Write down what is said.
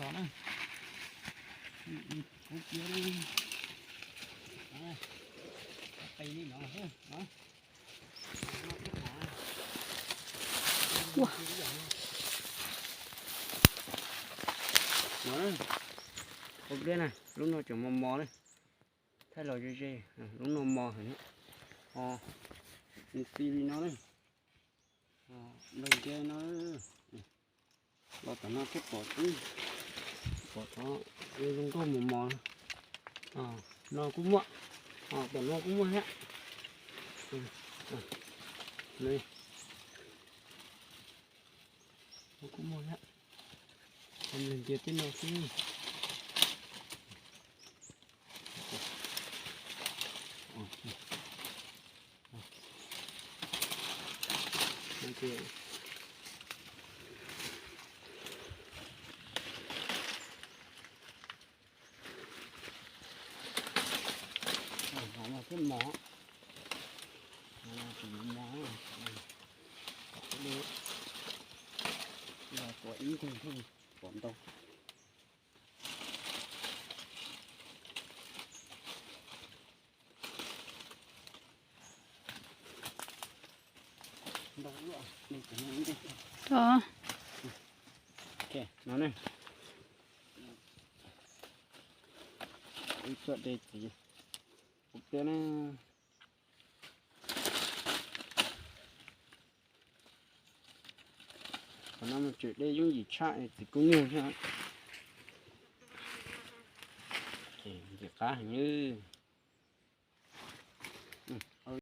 Qub pliab, qe li no xwb. Qub pliab na, lub no tseem mos mos na. Thaij los ze ze, lub no mos heev. Ho nws ti li no na. Npawg Nce no, los tom no thiaj pom xwb. Pom tod zoo nkauj mos mos. No kuj muaj, tom no kuj muaj thiab. No kuj muaj thiab. Npawg Nce tej no xwb. Hov no thiab mos, hov no tseem mos, kom kuv li los tuav ib nthwv thiaj li tuav ntau. Ntau luaj, ntau luaj. Ok, no ne. Ib txoj dej txiv, kuv piav ne. Qhov no mus tseem dej yooj yim tshaj txiv kub nyuj thiab. Ces ntxim qab heev nawb.